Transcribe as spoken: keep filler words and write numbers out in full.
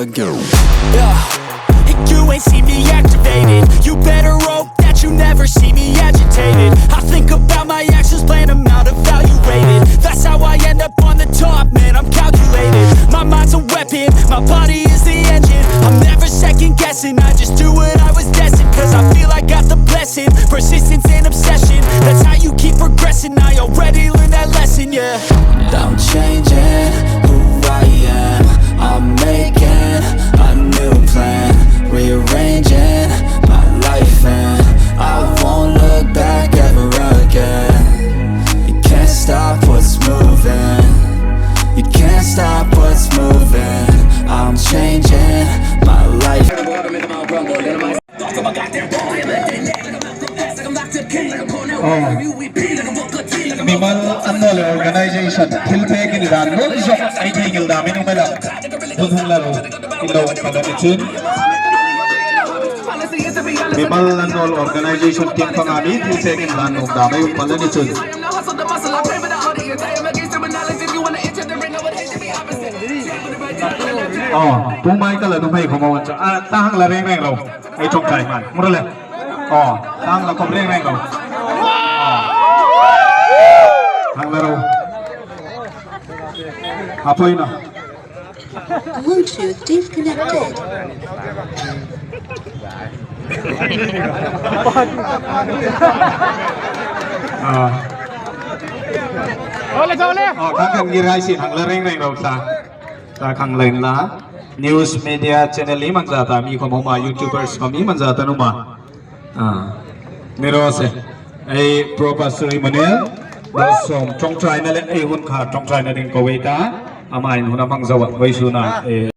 Yeah. You ain't see me activated. You better hope that you never see me agitated. I think about my actions, plan 'em out, evaluated. That's how I end up on the top, man, I'm calculated. My mind's a weapon, my body is the engine. I'm never second guessing, I just do what I was destined. 'Cause I feel I got the blessing, persistence and obsession. That's how you keep progressing, I already learned that lesson, yeah. I'm changing who I am, I'm making a new plan, rearranging my life, and I won't look back ever again. You can't stop what's moving, you can't stop what's moving. I'm changing my life. Mimal Annual Organization thil pêk inrân nuom zuk ei thei ngei dâm ei nuom el a. Hun hung la ro, inlo pala ni chun. Mimal Annual Organization tieng panga mi thil pêk inrân nuom dâm ei um pala ni chun. Aw, pu Michael a nuhmei khawm a um chu. A, ta hang la reng reng ro. Ei ṭawngṭai hmang. Hmu ro le. Aw, ta hang la khawm reng reng ro. Aw. Hang la ro. A poi naw. Bluetooth disconnected. Aw. Aw, ta kan ngir hai si hang la reng reng ro ta. Ta khang la inla. News media channel iemani zata mi khawm a um a, YouTubers khawm iemani zata an um a. Ah. Ni raw se. Ei Pro Pastor Emmanuel Bawlsawm ṭawngṭaina le ei hun kha ṭawngṭaina ding ko ei ta. Amain hun a hmang zo a, vawisuna, eh,